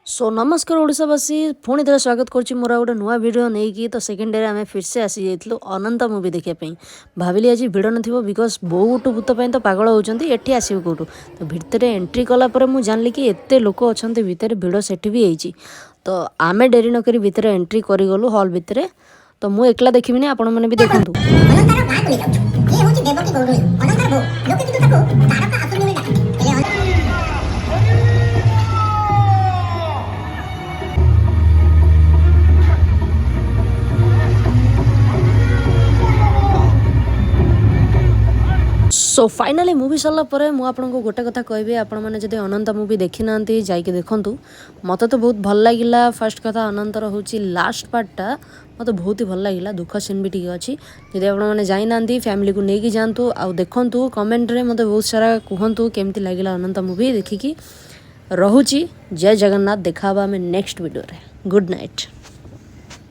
Show ନମସ୍କାର ଓଡ଼ିଶାବାସୀ, ପୁଣି ଥରେ ସ୍ୱାଗତ କରୁଛି ମୋର ଆଉ ଗୋଟେ ନୂଆ ଭିଡ଼ିଓ ନେଇକି। ତ ସେକେଣ୍ଡ ଡେରେ ଆମେ ଫିରସେ ଆସିଯାଇଥିଲୁ ଅନନ୍ତ ମୁଭି ଦେଖିବା ପାଇଁ। ଭାବିଲି ଆଜି ଭିଡ଼ ନଥିବ, because ବୋଉ ଭୂତ ପାଇଁ ତ ପାଗଳ ହେଉଛନ୍ତି, ଏଠି ଆସିବୁ କେଉଁଠୁ? ତ ଭିତରେ ଏଣ୍ଟ୍ରି କଲା ପରେ ମୁଁ ଜାଣିଲି କି ଏତେ ଲୋକ ଅଛନ୍ତି ଭିତରେ, ଭିଡ଼ ସେଠି ବି ହେଇଛି। ତ ଆମେ ଡେରି ନକରି ଭିତରେ ଏଣ୍ଟ୍ରି କରିଗଲୁ ହଲ୍ ଭିତରେ। ତ ମୁଁ ଏକଲା ଦେଖିବିନି, ଆପଣମାନେ ବି ଦେଖନ୍ତୁ। ଅନନ୍ତାର ଗାଁକୁ ନେଇ ଯାଉଛୁ। ଏ ହେଉଛି ଦେବକୀ ଗୌଡ଼ୁଣୀ, ଅନନ୍ତାର ବୋଉ। ଲୋକେ କିନ୍ତୁ ତାକୁ ତାରକା ଆସୁନି ବୋଲି ଡାକନ୍ତି। ହେଲେ ସୋ ଫାଇନାଲି ମୁଭି ସରିଲା ପରେ ମୁଁ ଆପଣଙ୍କୁ ଗୋଟେ କଥା କହିବି, ଆପଣମାନେ ଯଦି ଅନନ୍ତ ମୁଭି ଦେଖିନାହାନ୍ତି, ଯାଇକି ଦେଖନ୍ତୁ। ମୋତେ ତ ବହୁତ ଭଲ ଲାଗିଲା। ଫାର୍ଷ୍ଟ କଥା, ଅନନ୍ତର ହେଉଛି ଲାଷ୍ଟ ପାର୍ଟଟା ମୋତେ ବହୁତ ହି ଭଲ ଲାଗିଲା। ଦୁଃଖ ସିନ୍ ବି ଟିକେ ଅଛି। ଯଦି ଆପଣମାନେ ଯାଇନାହାନ୍ତି, ଫ୍ୟାମିଲିକୁ ନେଇକି ଯାଆନ୍ତୁ ଆଉ ଦେଖନ୍ତୁ। କମେଣ୍ଟରେ ମୋତେ ବହୁତ ସାରା କୁହନ୍ତୁ କେମିତି ଲାଗିଲା ଅନନ୍ତ ମୁଭି ଦେଖିକି। ରହୁଛି, ଜୟ ଜଗନ୍ନାଥ। ଦେଖା ହେବା ଆମେ ନେକ୍ସଟ ଭିଡ଼ିଓରେ। Good night.